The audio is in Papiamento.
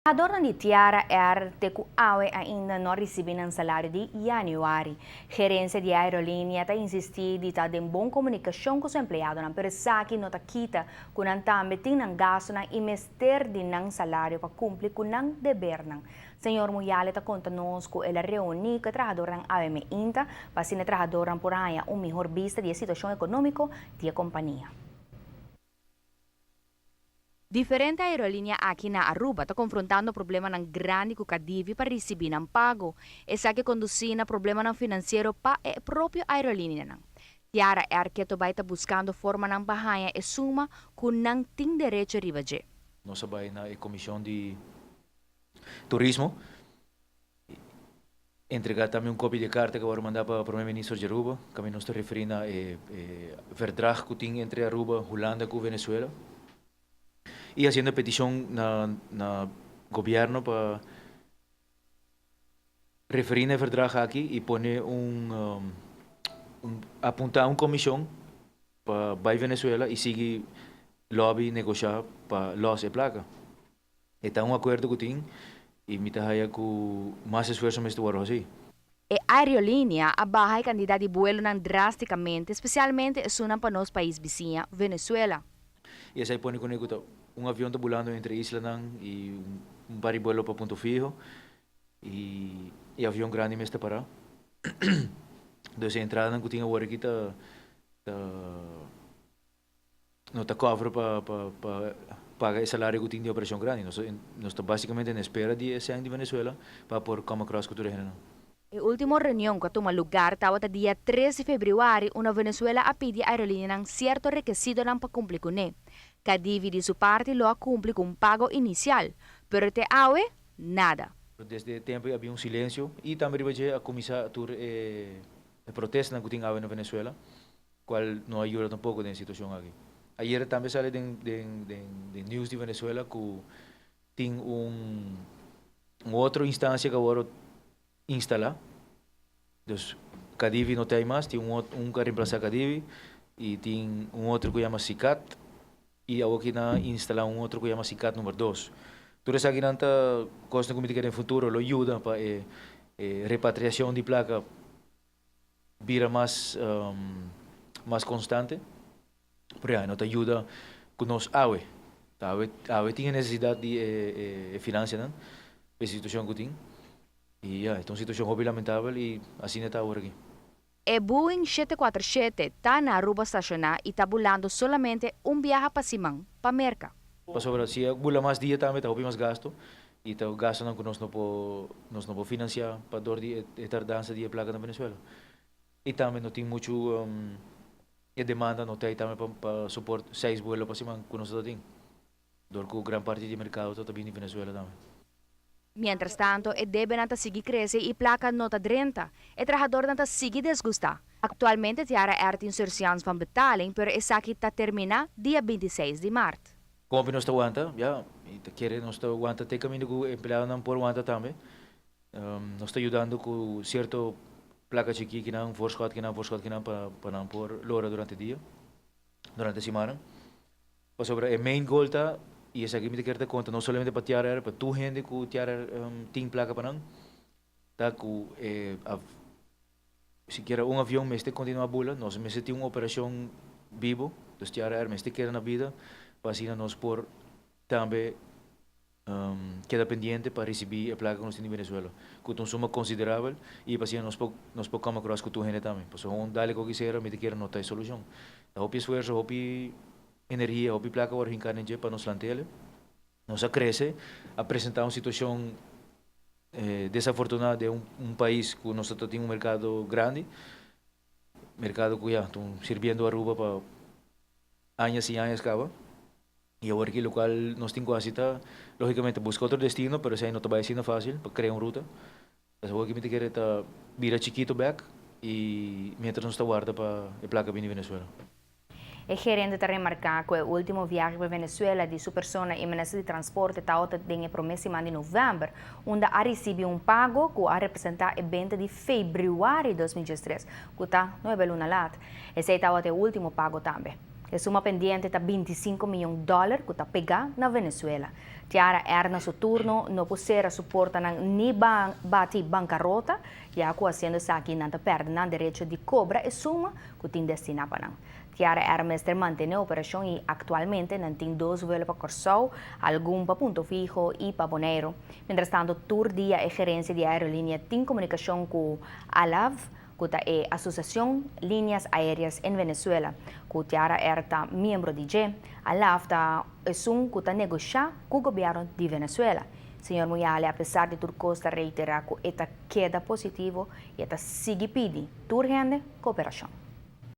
Trahadornan di Tiara Air te ku awe ainda no a risibí nan salario di yanüari. Gerensia di e aerolínea ta insistí di ta den bon komunikashon ku su empleadonan, pero esaki no ta kita ku nan tambe tin nan gastunan i mester di nan salario pa kumpli ku nan debernan. Señor Muyale ta konta nos ku el a reuní ku e trahadornan awe meinta pa asina e trahadornan por haña un mihor bista di e situashon ekonómiko di e kompania. Diferente aerolínea aki na Aruba ta konfrontando problemanan grandi ku Cadivi pa risibí nan pago. Esaki a kondusí na problemanan finansiero pa e propio aerolíneanan. Tiara Air keto bai ta buskando formanan pa haña e suma ku nan tin derecho riba dje. Nos a bai na e Komishon di Turismo. Entregá tambe un kopia di e karta ku a wòrdu mandá pa Prome Minister di Aruba, kaminda nos ta referí na e verdrag ku tin entre Aruba, Hulanda ku Venezuela i hasiendo e petishon na na gobièrnu pa referí na e verdrag aki i pone un un apuntá un komishon pa bai Venezuela i sigui lòbi negoshá pa lòs e plaka. E ta un akuerdo ku tin i mi ta haya ku mas esfuerso mester wòrdu hasí. E aerolínea a baha e kantidat di buelonan drástikamente, spesialmente esunnan pa nos pais bisiña, Venezuela. I esei pone kuné ku ta un avion ta bulando entre islanan i un par di buelo pa Punto Fijo i e avion grandi mester pará. Dus e entradanan ku tin awor aki ta ta. No ta cover pa pa pa paga e salario cu tin di operacion grandi. Nos nos ta basicamente en espera di e cen di Venezuela pa por come across cu tur e hendenan. E ultimo reunion cu a tuma lugar tabata dia tres di februari unda Venezuela a pidi aerolineanan cierto rekesitonan pa cumpli cune. Cadivi di su parti lo a cumpli cu un pago inicial, pero te awe, nada. Desde e tempo ei a bin un silencio y tambe riba dje a cuminsa tur e protestanan cu tin awe na Venezuela. Cual no a yuda tampoco den e situacion aki. Ayer tambe sali den den den news di Venezuela cu tin un un otro instancia cu a worde instala, dus Cadivi no ta ey mas, tin un un cu a reemplaza Cadivi y tin un otro cu yama Sicat y awoki nan a instala un otro cu yama Sicat number dos. Tur esakinan ta cosnan cu mi ta kere den futuro lo yuda pa e e repatriacion di placa bira mas mas constante, pero ya no ta yuda cu nos awe, ta awe awe tin e necesidad di e e financianan pa e situacion cu tin y ya e ta un situacion hopi lamentabel y asina ta awor aki. E Boeing 747 ta na Aruba staciona y ta bulando solamente un biaha pa siman pa Merca. Pasobra si a bula mas dia tambe ta hopi mas gasto y ta gastonan cu nos no por nos no por financia pa dor di e tardansa di e placa na Venezuela. Y tambe no tin mucho e demanda no ta ahí tambe pa pa support seis vuelo pa siman cu nos ta tin dor cu gran parti di e mercado ta ta bini di Venezuela tambe. Mientras tanto e debenan ta sigui crece y placa no ta drenta. E trahadornan ta sigui desgusta. Actualmente Tiara Air tin surseance van betaling pero esaki ta termina dia 26 di maart. Kompi nos ta wanta, ya, mi ta kere nos ta wanta te kaminda ku empleadonan por wanta tambe. Nos ta yudando ku sierto plaka chikí kinan, voorschot kinan, voorschot kinan pa pa nan por lora durante dia, durante simannan. Pasobra e main goal ta, i esaki mi ta kere ta konta no solamente pa Tiara Air, pa tur hende ku Tiara Air tin plaka pa nan, ta ku e sikiera un avion mester kontinuá bula, nos mester tin un operashon bibo, dus Tiara Air mester keda na bida pa asina nos por tambe keda pendiente pa risibí e plaka ku nos tin di Venezuela, ku ta un suma konsiderabel i pa asina nos por nos por kòm akross ku tur hende tambe. Pasobra un dale ku kisera mi ta kere no ta e solushon. Ta hopi esfuerso, hopi energia, hopi plaka wòrdu hinká den dje pa nos lant'el. Nos a krese, a presentá un situashon desafortuná den un pais ku nos ta tin un merkado grandi, merkado ku ya ta sirbiendo Aruba pa añas i añas kaba. I awor aki lokual nos tin ku hasi ta lógikamente buska otro destino, pero esei no ta bai asina fásil pa krea un ruta. Pues awor aki mi ta kere ta bira chikito bek i mientras nos ta warda pa e plaka bini Venezuela. E gerente ta remarká ku e último viahe pa Venezuela di su persona i minister di transporte tabata den e promé siman di novèmber, unda a risibí un pago ku a representá e benta di febrüari 2013, ku ta nuebe luna lat. Esei tabata e último pago tambe. E suma pendiente ta 25 miyon dollar cu ta pega na Venezuela. Tiara Air na su turno no por cera su portanan ni bati bancarota, ya cu haciendo esaki nan ta perde nan derecho di cobra e suma cu tin destina pa nan. Tiara Air mester mantene operacion y actualmente nan tin dos vuelo pa Corsou, algun pa Punto Fijo y pa Boneiro. Mientras tanto, tur dia e gerencia di aerolinea tin comunicacion cu ALAV, cu ta e Asociacion Líneas Aéreas en Venezuela, cu Tiara Air ta miembro di dje. ALAV ta esun cu ta negocia cu gobierno di Venezuela. Señor Muyale, apesar di tur cos, ta reitera cu e ta keda positivo y ta sigui pidi tur hende cooperacion.